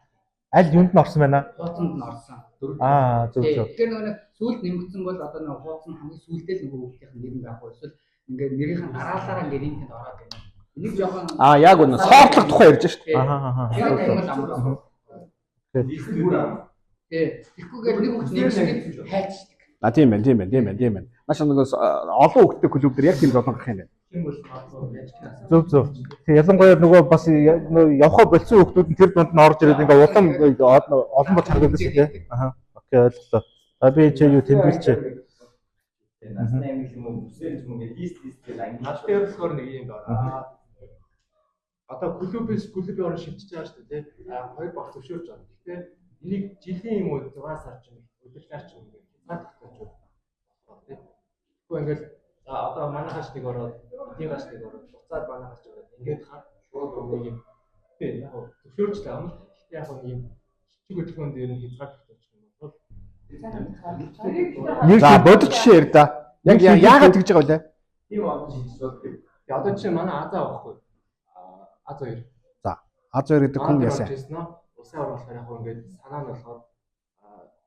Аль юунд нь орсон байна? Хуудсанд нь орсон. Аа зөв зөв. Тэгэхээр нөгөө сүүлд нэмэгдсэн бол одоо нөгөө хуудас нь хамгийн сүүлдээ л нөгөө хүүхдийн нэр нь байхгүй. Эсвэл ингээд нэрийнх нь дараалалаараа ингээд энэ тэнд ороод байна. Энийг жоохон аа яг үнэ сортлох тухай ярьж шүү дээ. Аа. Аа. Тэгэхгүйгээр нэг хүүхд нэмэгдээд хайчдаг. А тийм байна, тийм байна, тийм байна, тийм байна. Маш нэг олон хүүхдтэй клуб дээр яг тийм зовлон гарах юм байна. Тийм бол магадгүй яаж тийм. Зөв зөв. Тэг ялангуяа нөгөө бас явхаа болсон хүүхдүүд нь тэр дунд нь орж ирээд ингээ улам олон болж харагддаг шүү дээ. Аха. Окей, ойлголоо. А би чи юу тэмдэглэчээ. Насны англи юм уу, үсээр юм уу лист лист гэж англи. Над дээр болохоор нэг юм байна. Одоо клубээс клубын орон шилжиж байгаа шүү дээ, тий. А хоёр баг зөвшөөрч байгаа. Гэхдээ энийг жилийн юм уу 6 сар ч юм уу, өдөрлөөр ч юм уу хязгаар тогтоож байна, тий. Тэгэхгүй ингээл за одоо манайхаас нэг ороод, эднийгээс нэг ороод, буцаад манайхаас ороод ингээд хаа шууд нэг юм. Тий, яг зөвшөөрч л байгаа юм л. Гэхдээ яг нэг юм жижиг хөдөлгөөн дээр нь хязгаар тогтоочих юм бол За бодит жишээ ярь да. Яг яагаад тэгж байгаа вэ? Тийм олон шилжиж болдог. Тэгээ одоо жишээ манай Азаа байхгүй. Аз хоёр. За Аз хоёр гэдэг хүн яасан? Улсын ор болохоор яг ингээд санаа нь болохоор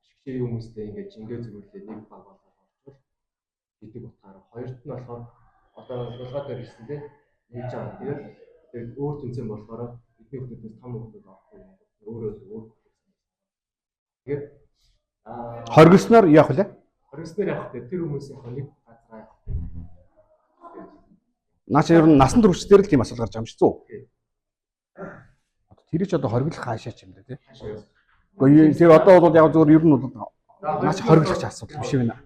шигшээ хүмүүстэй ингээд жингээ зүгүүлээ нэг баг болоод орчвол гэдэг утгаар хоёрт нь болохоор одоо судалгаа дээр ирсэн те нэгж байгаа. Тэгээд тэгээд өөр тэмцээн болохоор бидний хүмүүсээс том хүмүүс орохгүй юм. Өөрөө өөр. Тэгээд хоригсноор яах вэ? Хоригсноор явах тэр хүмүүс яг нэг газараа явах. Наа чи ер нь насан турш дээр л тийм асуудал гарч байгаа юм шиг зү. Тэр ч одоо хориглох хаашаа ч юм дээ тий. Гэхдээ тэр одоо бол яг зөвөр ер нь бол наа чи хориглох ч асуудал биш юм байна.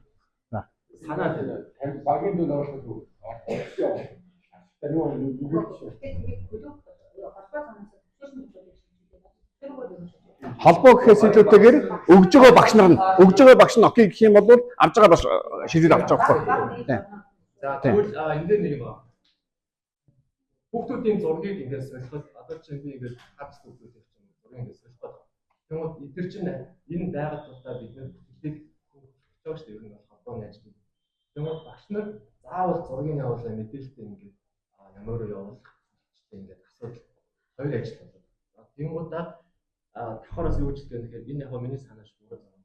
За. Санаа тийм багийн дүн орох үү? Тэр юу Холбоо гэхээс илүүтэйгээр өгж байгаа багш нар нь өгж байгаа багш нь окей гэх юм бол авж байгаа багш шийдэл авч байгаа байхгүй. Тийм. За тэгвэл энэ дээр нэг юм аа. Хүүхдүүдийн зургийг ингээд солиход одоо чинь би ингээд хавц хүүхдүүд их чинь зургийг ингээд солих гээд. Тэгмээд эдгээр чинь энэ байгаль тусдаа бид нэр бүтээлийг хөгжиж байгаа шүү дээ. Ер нь бол холбооны ажил. Тэгмээд багш нар заавал зургийг явуулаа мэдээлэлтэй ингээд ямар руу явуулах ингээд асуудал хоёр ажил болоод. Тэнгуудаа давхараас юу гэж хэлдэг вэ гэхээр энэ яг миний санаа шүү буруу зам.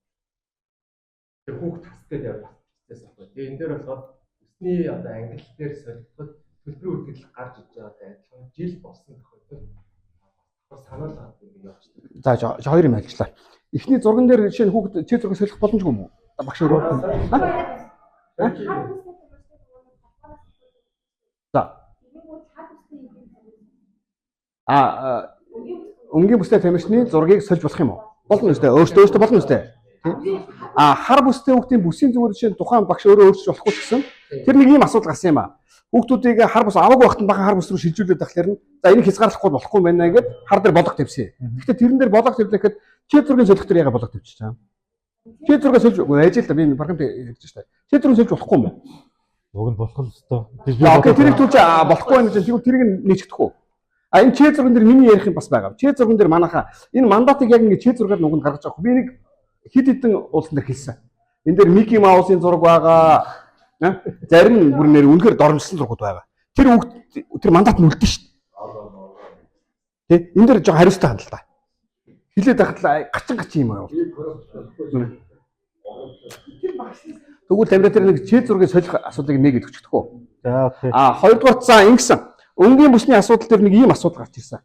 Тэр хүүхд тас дээр яг бас бичсэн байхгүй. Тэгээ энэ дээр болохоор өсний одоо англи дээр солигдоход төлбөрийн үлдэгдэл гарч иж байгаатай адилхан жил болсон тохиолдолд давхар сануулгаад ингэ явчихдаг. За хоёр юм хэлжлээ. Эхний зурган дээр жишээ нь хүүхд чи зургийг солих боломжгүй юм уу? Багш өөрөө. За. А Өнгийн бүстэй тамирчны зургийг сольж болох юм уу? Болно үстэй. Өөртөө өөртөө болно үстэй. Тий. А хар бүстэй хүүхдийн бүсийн зүгээр жишээ нь тухайн багш өөрөө өөрчилж болохгүй ч гэсэн тэр нэг ийм асуудал гарсан юм а. Хүүхдүүдийг хар бүс аваагүй байхад нь бахан хар бүс рүү шилжүүлээд тахлаар нь за энийг хязгаарлахгүй болохгүй юм байна гэд хар дээр болго тавьсан. Гэхдээ тэрэн дээр болго тавилаа гэхэд чи зургийн солих дээр яга болго тавьчих чам. Чи зургаа сольж үгүй ажил та би програмд ярьж штэ. Чи зургийг сольж болохгүй юм байна. Уг нь болох л өстой. За окей тэрийг түлж болохгүй байх гэж тэгвэл тэрийг нь нэгтгэх үү? А энэ чээ зурган дээр миний ярих юм бас байгаа. Чээ зурган дээр манайхаа энэ мандатыг яг ингэ чээ зургаар нүг нь гаргаж авах. Би нэг хэд хэдэн уулсан дээр хэлсэн. Энэ дээр Мики Маусын зураг байгаа. Аа, Зарим бүр нэр үнэхээр доромжлсон зургууд байгаа. Тэр хүүхд тэр мандат нь үлдэн шүү дээ. Тэ энэ дээр жоо хариуцтай хандалтаа. Хилээд байхад л гачин гачин юм аа. Тэгвэл тамираа тэр нэг чээ зургийг солих асуудлыг нэг өгчих үү? За окей. А хоёрдугаар за ингэсэн. Өнгийн бүсний асуудал дээр нэг ийм асуудал гарч ирсэн.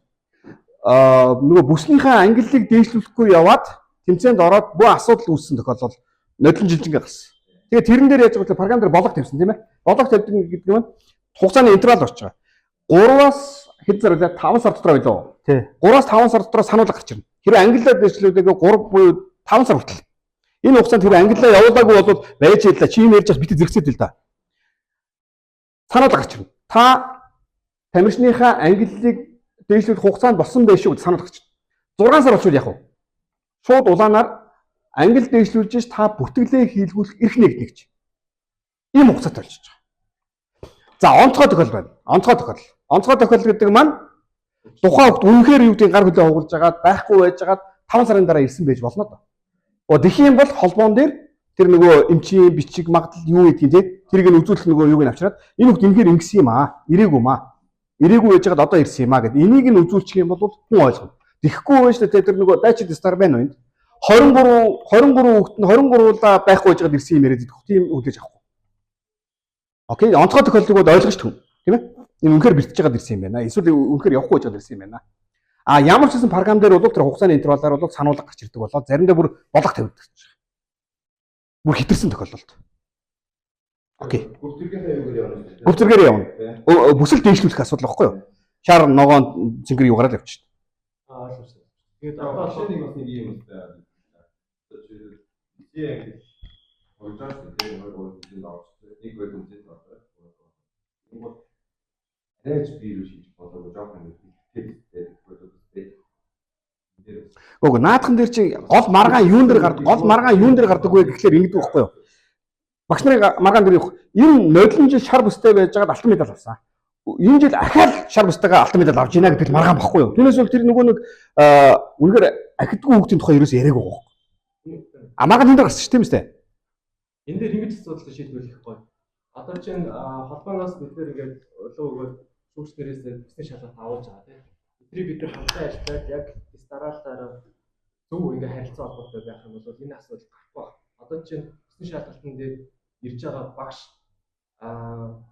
Аа нөгөө бүснийхээ ангиллыг дээшлүүлэхгүй яваад тэмцээнд ороод бүх асуудал үүссэн тохиолдол нодлон жилжингээ гарсан. Тэгээ тэрэн дээр яаж байгаа вэ? Програм дээр болог тавьсан тийм ээ. Болог тавьдаг гэдэг нь хугацааны интервал орж байгаа. 3-аас хэд сар вэ? 5 сар дотор байлоо. Тий. 3-аас 5 сар дотор сануулга гарч ирнэ. Хэрвээ ангиллаа дээшлүүлээгээ 3 буюу 5 сар хүртэл. Энэ хугацаанд хэрвээ ангиллаа явуулаагүй бол байж хэллээ. Чи юм ярьж бас бити зэрэгцээд л да. Сануулга гарч ирнэ. Та тамирчныхаа ангиллыг дээшлүүлэх хугацаанд болсон байх шүү гэж сануулга гарч ирнэ. 6 сар болчихвол яах вэ? Шууд улаанаар ангил дээшлүүлж ш та бүртгэлээ хийлгүүлэх эрх нэгдэнэ гэж. Ийм хугацаатай болчихж байгаа. За онцгой тохиол байна. Онцгой тохиол. Онцгой тохиол гэдэг маань тухайн хүүхд үнэхээр юу гэдгийг гар хүлээ хугалж агаад байхгүй байж агаад 5 сарын дараа ирсэн байж болно доо. Оо тэгэх юм бол холбоон дээр тэр нөгөө эмчийн бичиг магадлал юу гэдгийг те тэрийг нь үзүүлэх нөгөө юуг нь авчираад энэ хүүхд үнэхээр ингэсэн юм аа. Ирээгүй юм аа. Ирээгүй байж агаад одоо ирсэн юм аа гэд энийг нь үзүүлчих юм бол хүн ойлгоно. Тэгэхгүй байж те тэр нөгөө дайчид стар байна уу энд 23 23 хүүхд нь 23-уулаа байхгүй байж агаад ирсэн юм яриад идэх. Тийм хүлээж авахгүй. Окей, онцгой тохиолдлыг бол ойлгож түн. Тийм ээ? Энэ үнэхээр бэлтэж байгаад ирсэн юм байна. Эсвэл үнэхээр явахгүй байж байгаад ирсэн юм байна. А ямар ч гэсэн програм дээр бол тэр хугацааны интервалаар бол сануулга гарч ирдэг болоо заримдаа бүр болго тавигддаг. Бүр хэтэрсэн тохиолдолд. Окей. Гүртгийнхээ юугаар явна шүү дээ. Гүр зэргээр явна. Бүсэл дээшлүүлэх асуудал багхгүй юу? Шар ногоон цэнгэр юугаараа л явчих. Аа ойлгосон. Тэгээд Одоо одоо жишээ нэг бас нэг юм өстэй. Одоо жишээлбэл би англи хоёр жаа шүү дээ. 2 3 жилд орж нэг хоёр тэмцээнд ордог. Энэ бол арайч би юу шийдэх болоогүй жоохон нэг тесттэй болоод дээр Үгүй наадхан дээр чи гол маргаан юун дээр гардаг? Гол маргаан юун дээр гардаг вэ гэхлээр ингэдэг байхгүй юу? Багш нарын маргаан дээр явах. Энэ нодлон жил шар бүстэй байж байгаад алтан медаль авсан. Энэ жил ахаал шар бүстэйгээ алтан медаль авч ийна гэдэг л маргаан багхгүй юу? Түүнээс бол тэр нөгөө нэг үнэхээр ахидгүй хүүхдийн тухай ерөөсөө яриаг байгаа байхгүй. А маргаан тэн дээр гарсан шүү тийм үстэй. Энэ дээр ингэж асуудал шийдвэрлэх гоё. Одоо чинь холбооноос бид нэр ингээд улуу өгөөд шүүгч нэрээс бүсний шалгалт авуулж байгаа тийм. Эдрийг бид нар хамтан ажиллаад яг дараалалаараа зөв ингээд харилцаа холбоотой байх юм бол энэ асуудал гарахгүй байна. Одоо чинь бүсний шалгалтын дээр ирж байгаа багш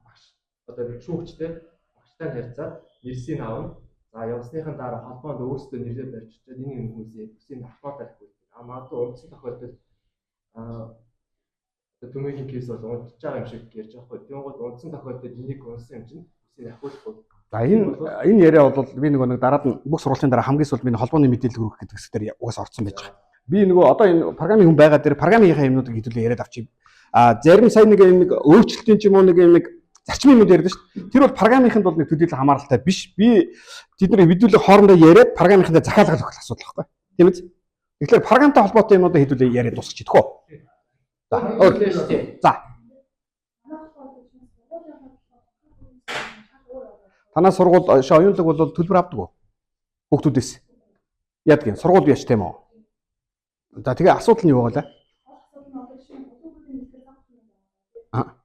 багш одоо шүүгчтэй багштай нь харьцаад нэрсийг авна. За явсныхан дараа холбоонд өөрсдөө нэрээ барьж чад энэ юм хүмүүсээ бүсийг автомат барихгүй. А магадгүй унтсан тохиолдолд одоо төмөгийн кейс бол унтж байгаа юм шиг ярьж байгаа хгүй. Тэнгууд унтсан тохиолдолд энийг унсан юм чинь бүсийг ахиулахгүй. За энэ яриа бол би нөгөө нэг дараад нь бүх сургуулийн дараа хамгийн сүүлд миний холбооны мэдээлэл хүргэх гэдэг хэсэг дээр угаасаа орцсон байж байгаа. Би нөгөө одоо энэ програмын хүн байгаа дээр програмынхаа юмнуудыг хэдүүлээ яриад авчих. А зарим сайн нэг юм нэг өөрчлөлтийн ч юм уу нэг юм нэг зарчмын юмуд яриад шүү дээ. Тэр бол програмынханд бол нэг төдийлөн хамааралтай биш. Би тэд нар хэдүүлээ хоорондоо яриад програмынхандаа захиалга өгөх асуудал байхгүй. Тийм үү? Тэгэхээр програмтай холбоотой юмнуудыг хэдүүлээ яриад дуусчих идэх үү? За. Өөр шүү дээ. За. Танаа сургууль оюунлаг бол төлбөр авдаг уу? Хүүхдүүдээс. Яадаг юм? Сургууль яаш тийм үү? За тэгээ асуудал нь юу байгаа лээ? Аа.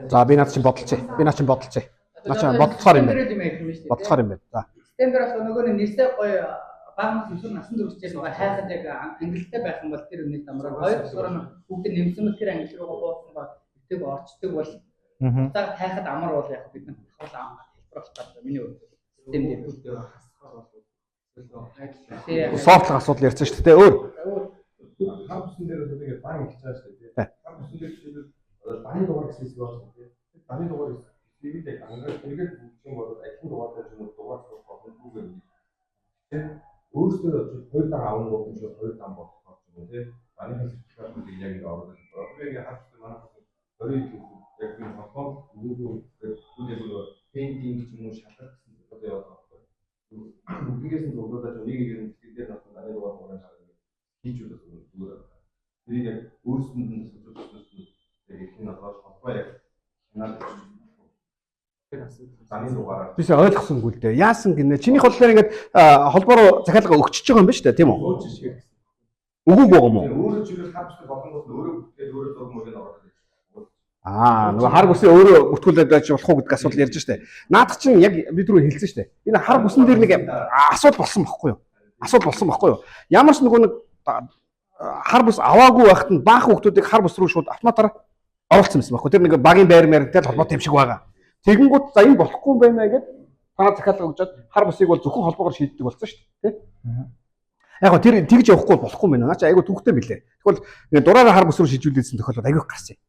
За би наад чинь бодолцъя. Би наад чинь бодолцъя. Наа чи бодолцохоор юм байна. Бодолцохоор юм байна. За. Систем дээр болохоор нөгөө нэг нэрсээ гоё Багаас өсвөр насан турш хичээл хайхад яг ангилалтай байх юм бол тэр нэг дамраа. Хоёр дахь нь хүүхэд нэмсэн бол тэр ангилал руугаа буусан ба битэг орчдөг бол буцаага тайхад амар бол яг бид нар давхар амар хэлбэр болох гэдэг миний хувьд систем дээр. Софтлох асуудал ярьсан шүү дээ. Өөр. Кампусын дээр бол ингээд бан их цааш шүү дээ. Кампусын дээр жишээлбэл баны дугаар гэсэн хэсэг байна шүү дээ. Баны дугаар хэсгийг л яг ангаар тэргээр бүгдэн бол адилхан дугаартай юм уу дугаар суух боломжгүй гэх юм. Тэр өөрсдөө хоёр дан аван гоо юм шиг хоёр дан болохоор юм уу тий. Баны сертификатыг яг ингээд оруулах. Одоо ингээд харж манай 20 яг би холбоонд өгөөгүй гэдэг яг нөгөө пейнтинг ч юм уу шалгах гэсэн одоо яваад байгаа байхгүй. Бүгднгээс нь зуглуулаад нэг нэг нь сэтгэл дээр нь даны дугаар хураан шалгах хийж үзэх зүгээр. Тэрийг яг өөрсөнд нь судлаж яг их нь одоо холбоо яг хянаад заны дугаараар Бис ойлгосонгүй л дээ. Яасан гинэ? Чинийх болохоор ингээд холбоо руу захиалга өгчөж байгаа юм байна шүү дээ, тийм үү? Үгүй байгаа юм уу? Өөрөө чигээр хамттай болонгууд нь өөрөө бүтээд өөрөө зураг мөрийг оруулаад. Аа, нөгөө хар бүсээ өөрөө бүртгүүлээд байж болох уу гэдэг асуудал ярьж штэ. Наадах чинь яг бид рүү хэлсэн штэ. Энэ хар бүсэн дээр нэг асуудал болсон байхгүй юу? Асуудал болсон байхгүй юу? Ямар ч нөгөө нэг хар бүс аваагүй байхад нь баахан хүмүүсийг хар бүс рүү шууд автоматар оруулсан байсан байхгүй. Тэр нэг багийн байр маятай л холбоотой юм шиг байгаа. Тэгэнгүүт за энэ болохгүй юм байна гэд танаа захиалга өгчөөд хар бүсийг бол зөвхөн холбоогоор шийддэг болсон шүү дээ. Тэ? Яг гоо тэр тэгж явахгүй болохгүй юм байна. Наа чи айгүй түүхтэй билээ. Тэгвэл нэг дураараа хар бүс рүү шийдүүлсэн тохиолдол айгүй гарсан юм.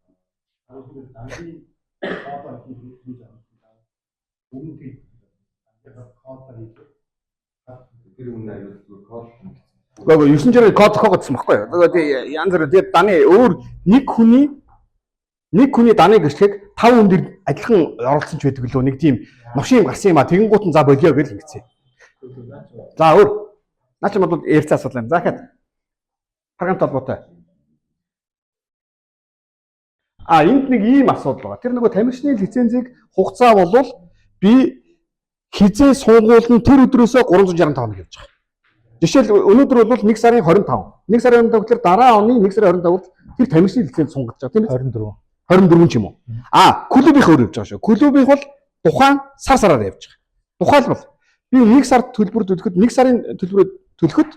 Тэр өмнө аюул зүгээр код хийсэн. Үгүй 960 код зохиогдсон байхгүй юу? Тэгээд янз бүр тэгээд даны өөр нэг хүний даны гэрчлэгийг 5 хүн дээр адилхан оруулсан ч байдаг лөө нэг тийм новшин юм гарсан юм а тэгэнгუут нь за болио гэл ингэсэн. За өөр наа чи бол ярьцаа асуудал юм. За дахиад програмтай холбоотой. А энд нэг ийм асуудал байгаа. Тэр нөгөө тамирчны лицензийг хугацаа болвол би хизээ суугуулна тэр өдрөөсөө 365 хоног явж байгаа. Жишээл өнөөдөр бол 1 сарын 25. 1 сарын 25 гэхээр дараа оны 1 сарын 25-нд тэр тамирчны лиценз сунгаж байгаа тийм ээ. 24. 24 ч юм уу. А клубийнх өөр явж байгаа шүү. Клубийнх бол тухайн сар сараар явж байгаа. Тухайлбал би 1 сард төлбөр төлөхөд 1 сарын төлбөрөө төлөхөд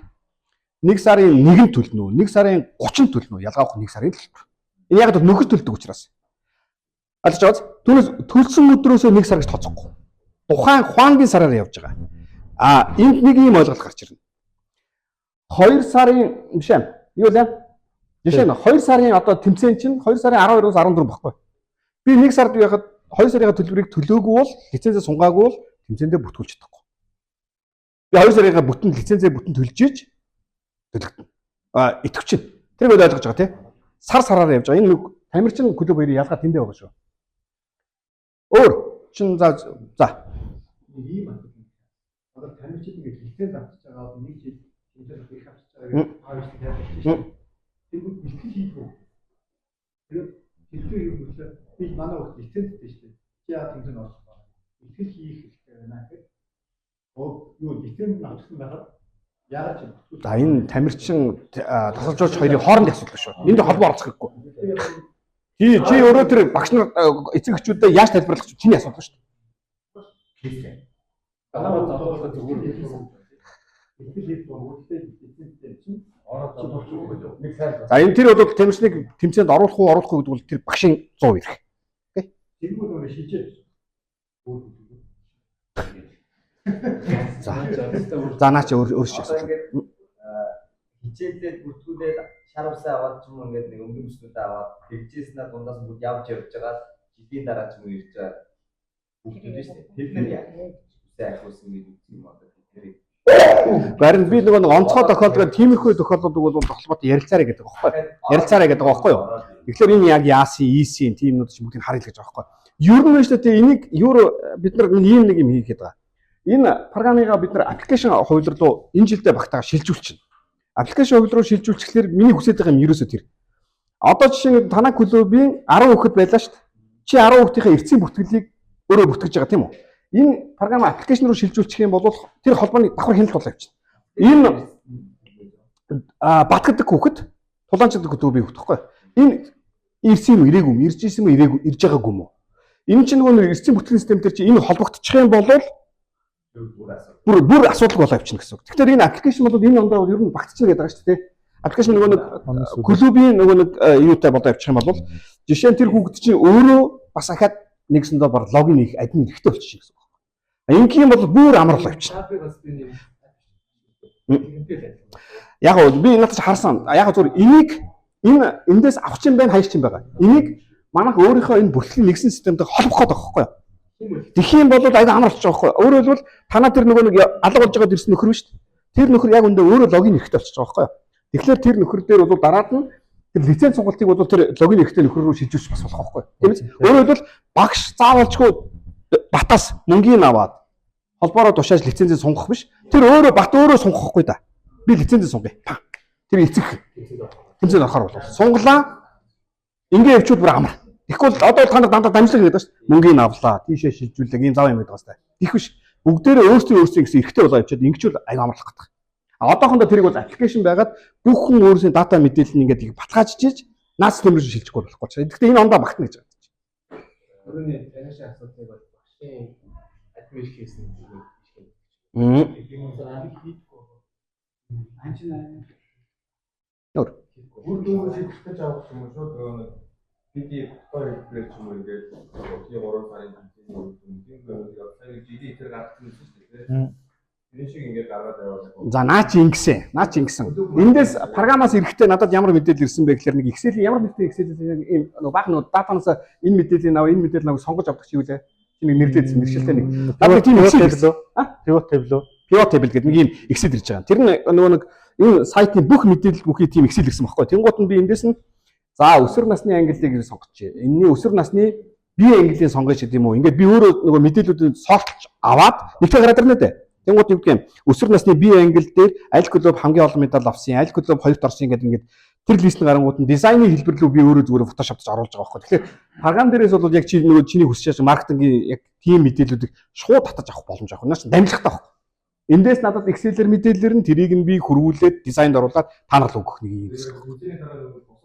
1 сарын 1-нд төлнө үү? 1 сарын 30-нд төлнө үү? Ялгаахгүй 1 сарын төлбөр. Энэ яг л нөхөр төлдөг учраас. Алж байгаа. Түүнээс төлсөн өдрөөсөө 1 сар гэж тооцохгүй. Тухайн хуангийн сараар явж байгаа. А энд нэг ийм ойлголт гарч ирнэ. 2 сарын биш ээ. Юу лээ? Жишээ нь 2 сарын одоо тэмцээн чинь 2 сарын 12-оос 14 баггүй. Би 1 сард байхад 2 сарынхаа төлбөрийг төлөөгүй бол лицензээ сунгаагүй бол тэмцээндээ бүртгүүлж чадахгүй. Би 2 сарынхаа бүтэн лицензээ бүтэн төлж иж төлөгдөнө. А итгэвч чинь. Тэр үед ойлгож байгаа тий. Сар сараар явж байгаа. Энэ нэг тамирчин клуб хоёрын ялгаа тэндээ байгаа шүү. Өөр чин за за ийм асуудал. Одоо тамирчид ингээд лиценз авчиж байгаа бол нэг жил хэмжээ их авчиж байгаа гэж таавч тайлбарлаж шүү. Тэгвэл бэлтгэл хийдгүү. Тэгээд хэлдэг юм бэлээ. Би манай хүүхд лицензтэй шүү дээ. Чи яагаад тэмцээнд орж байгаа? Бэлтгэл хийх хэрэгтэй байна гэхэд юу лиценз нь авчихсан байхад яагаад ч За энэ тамирчин тасалжуулагч хоёрын хоорондын асуудал шүү. Энд холбоо оролцох хэрэггүй. Чи өөрөө тэр багш нар эцэг эхчүүдэд яаж тайлбарлах чинь чиний асуудал шүү дээ. Бэлтгэл хийх дургууттай лицензтэй чинь Нэг сайн За энэ тэр бол тамирчныг тэмцээнд оруулах уу оруулахгүй гэдэг бол тэр багшийн 100 эрх. тэгвэл өөрөө шижээ. За. За наа чи өөр өөр шиг Одоо асуудал. ингээд хичээлдээ бүртгүүлээд шар усаа аваад ч юм уу ингээд нэг өнгөн бүснүүдээ аваад тэгжээснээр дундаас нь бүгд явж явж байгаа жилийн дараа ч юм уу ирж байгаа хүүхдүүд нь шүү дээ. Тэр нэр яг үсээ ахиулсан гэж үзэх юм одоо тэднийг Харин би нөгөө нэг онцгой тохиолдол тиймэрхүү тохиолдлууд бол холбоотой ярилцаарай гэдэг байгаа байхгүй юу? Ярилцаарай гэдэг байгаа байхгүй юу? Тэгэхээр энэ яг яасан, ийсэн тийм юмнууд чинь бүгдийг харъя л гэж байгаа байхгүй юу? Ер нь шүү дээ энийг юу бид нар ийм нэг юм хийх гээд байгаа. Энэ програмыгаа бид нар аппликейшн хувилбар руу энэ жилдээ багтаага шилжүүлчихнэ. Аппликейшн хувилбар руу шилжүүлчихлээр миний хүсэж байгаа юм ерөөсөө тэр. Одоо жишээ нь танай клубын 10 хүүхэд байлаа шүү дээ. Чи 10 хүүхдийнхээ эрдэсийн бүртгэлийг өөрөө бүртгэж байгаа тийм үү? Энэ програм аппликейшн руу шилжүүлчих юм бол тэр холбооны давхар хяналт болоо явчихна. Энэ бат гэдэг хүүхэд тулаанч гэдэг клубын хүүхэд байхгүй юу? Энэ ирсэн юм ирээгүй юм, ирж исэн юм ирээгүй ирж байгаагүй юм уу? Энэ чинь нөгөө нэг эрдэсийн бүртгэлийн систем дээр чи энэ холбогдчих юм бол Бүр бүр асуудалгүй болоо явчихна гэсэн үг. Тэгэхээр энэ application бол энэ ондоо ер нь багтчихна гэдэг байгаа шүү дээ. Application нөгөө нэг клубын нөгөө нэг юутай болоо явчих юм бол жишээ нь тэр хүүхэд чинь өөрөө бас ахаад нэгсэндээ бар login хийх админ хэрэгтэй болчих гэсэн үг. Ингэх юм бол бүр амар болоо явчихна. Яг гоо би надад ч харсан. Яг гоо зүгээр энийг энэ эндээс авах юм байна, хайч юм байгаа. Энийг манайх өөрийнхөө энэ бүртгэлийн нэгсэн системтэй холбох гээд байгаа байхгүй юу? Тэгэх юм бол айгүй амар болчих жоох байхгүй. Өөрөөр хэлбэл танаа тэр нөгөө нэг алга болж байгаа дэрсэн нөхөр шүү дээ. Тэр нөхөр яг үндэ өөрөө login эрхтэй болчих жоох байхгүй. Тэгэхээр тэр нөхөр дээр бол дараад нь тэр лиценз сонголтыг бол тэр login эрхтэй нөхөр рүү шилжүүлж бас болох байхгүй. Тийм ээ. Өөрөөр хэлбэл багш заавалчгүй батаас мөнгийг аваад холбоороо тушааж лицензээ сунгах биш. Тэр өөрөө бат өөрөө сунгахгүй да. Би лицензээ сунгая. Тэр эцэг тэмцээнд орохоор болов. Сунгалаа. Ингээ явчвал бүр амар. Тэгэхгүй бол одоо та нар дандаа дамжлаг гэдэг шүү дээ. Мөнгийг авлаа. Тийшээ шилжүүлэг ийм зав юм гэдэг байна. Тийх биш. Бүгдээрээ өөрсдийн өөрсдийн гэсэн эрхтэй болоо явчихад ингэчүүл аяг амарлах гэдэг. А одоохондоо тэрийг бол application байгаад бүх хүн өөрсдийн дата мэдээлэл нь ингээд баталгаажиж иж наад систем рүү шилжихгүй болохгүй ч. Тэгэхдээ энэ ондоо багтна гэж байна. Түрүүний таныш асуудлыг бол багшийн админ хийсэн юм. Үр дүнг шийдэж авах юм уу шууд нөгөө нэг бидний дотор хэлбэрээр ч юм уу ингээд 3 сарын тэмцээний үр дүн тийм нөгөө сая GD тэр гаргасан юм шүү дээ. Тэр шиг ингээд гаргаад яваад. За наа чи ингэсэн. Наа чи ингэсэн. Эндээс програмаас ирэхдээ надад ямар мэдээлэл ирсэн бэ гэхээр нэг Excel-ийн ямар нэгэн Excel-ийн ийм нөгөө баах нөгөө датанаас энэ мэдээллийг аваа, энэ мэдээлэл аваа сонгож авдаг чи юу лээ. Чи нэг нэрлээдсэн нэршилтэй нэг. Надад тийм Excel table. Pivot table. Pivot table гэдэг нэг ийм Excel ирж байгаа. Тэр нь нөгөө нэг энэ сайтын бүх мэдээлэл бүхий тийм Excel ирсэн байхгүй. Тэнгуут нь би эндээс нь за өсвөр насны ангиллыг сонгочих. Энэний өсвөр насны би ангиллыг сонгоё гэдэг юм уу? Ингээд би өөрөө нөгөө мэдээллүүдийг сортлж аваад нэгтэй гараад ирнэ дээ. Тэнгуут юу гэдэг юм? Өсвөр насны би ангил дээр аль клуб хамгийн олон медаль авсан, аль клуб хоёрт орсон гэдэг ингээд тэр лист нь гарангууд нь дизайны хэлбэр рүү би өөрөө зүгээр Photoshop-д оруулж байгаа байхгүй. Тэгэхээр програм дээрээс бол яг чи нөгөө чиний хүсэж байгаа маркетингийн яг тийм мэдээллүүдийг шууд татаж авах боломж авах. Наач дамжлагатай байхгүй. Эндээс надад Excel-ээр мэдээлэлэр нь тэрийг нь би хөрвүүлээд дизайнд оруулаад та нар л өгөх нэг юм гэсэн. Хэмжээний дараа нөгөө бусад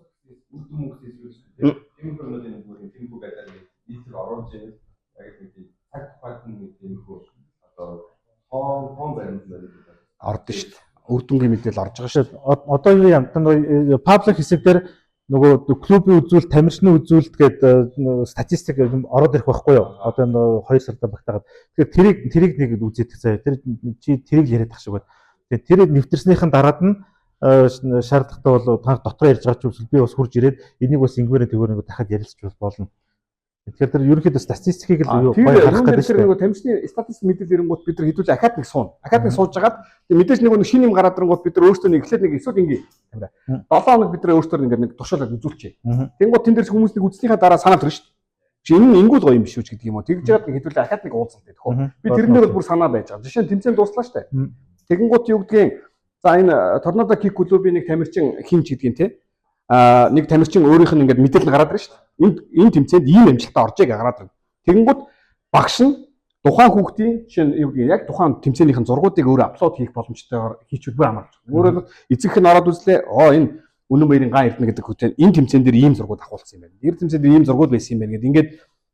үр дүн мөнгө хийсэн шүү дээ. Тиймэрхүү юмнуудын нэг бүр тиймэрхүү байдлаар нийтээр оруулж ирэл яг нэг тийм цаг тухайд нь нэг тиймэрхүү одоо тоон баримт баримт ордон шүү дээ. Үр дүнгийн мэдээлэл орж байгаа шүү дээ. Одоо юу юм? Нөгөө public хэсэг дээр нөгөө клубын үзүүлэлт, тамирчны үзүүлэлт гэдэг статистик ороод ирэх байхгүй юу? Одоо нөгөө 2 сарда багтаагаад. Тэгэхээр тэрийг нэг үзээд заяа. Тэр чи тэрийг яриад тах шиг байна. Тэгэхээр тэр нэвтэрснийхэн дараад нь шаардлагатай бол та дотор ярьж байгаа ч үгүй би бас хурж ирээд энийг бас ингэмээр тэгвэр нэг дахиад ярилцж болно. Тэгэхээр тэр ерөнхийдөө статистикийг л гоё харах гэдэг шүү дээ. Нөгөө тамирчны статистик мэдээлэл ирэнгүүт бид нар хэдүүлээ ахаад нэг суuna. Ахаад нэг сууж хагаад мэдээж нэг шинэ юм гараад ирэнгүүт бид нар өөрсдөө нэг эхлээд нэг эсвэл ингээ 7 хоног бид нар өөрсдөө ингээ нэг туршуулаад үзүүлчихье. Тэнгүүт тэн дээрс хүмүүс нэг үзснийхаа дараа санаа төрнө шүү дээ. Чи энэ нь ингүүл гоё юм биш үү гэдэг юм уу. Тэгж яагаад нэг хэдүүлээ ахаад нэг уулзалт гэдэг хөө. Би тэрэн дээр бол бүр санаа байж байгаа. Жишээ нь тэмцээн дууслаа шүү дээ. Тэгэнгүүт юу гэдгийг за энэ Торнадо кик клубын нэг тамирчин хинч гэдгийг те нэг тамирчин өөрийнх нь ингээд мэдээлэл гараад ирнэ шүү дээ. Энэ тэмцээнд ийм амжилттай оржээ гэж гараад ирнэ. Тэгэнгүүт багш нь тухайн хүүхдийн жишээ нь юу гэдгийг яг тухайн тэмцээнийхэн зургуудыг өөрөө upload хийх боломжтойгоор хийчихвэл бүр амар. Өөрөөр хэлбэл эцэг нь ороод үзлээ. Оо энэ Үнэн баярын ган эрдэнэ гэдэг хүүхдээ энэ тэмцээн дээр ийм зургууд авахулсан юм байна. Тэр тэмцээн дээр ийм зургууд байсан юм байна гэдэг. Ингээд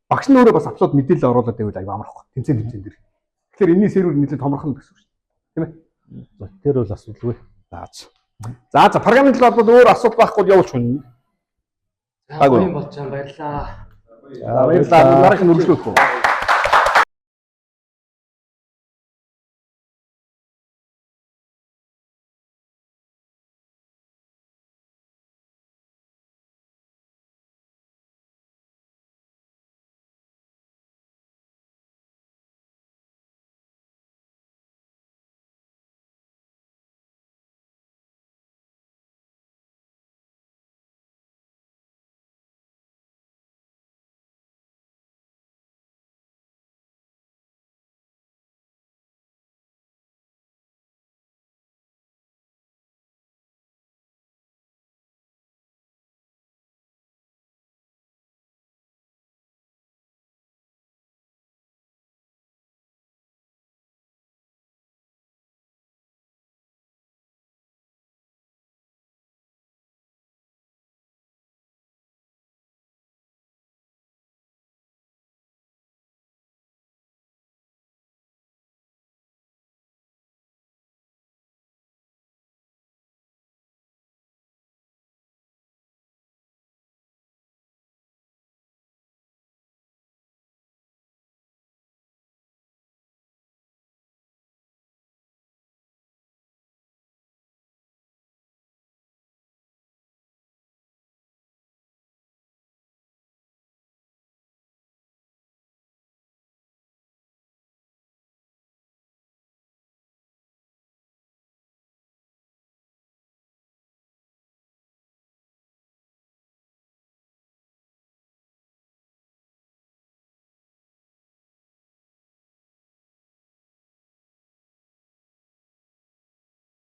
багш нь өөрөө бас upload мэдээлэл оруулаад байвал аюу амархгүй. Тэмцээн дээр. Тэгэхээр энэний сервер нэлээд томорхон гэсэн үг шүү дээ. Тийм ээ. За тэр бол асуудалгүй. За. За програмын талаар бол өөр асуудал байхгүй явуулчих юм. За гоё болж байгаа баярлалаа. За баярлалаа. Дараагийн үргэлжлүүлэх үү.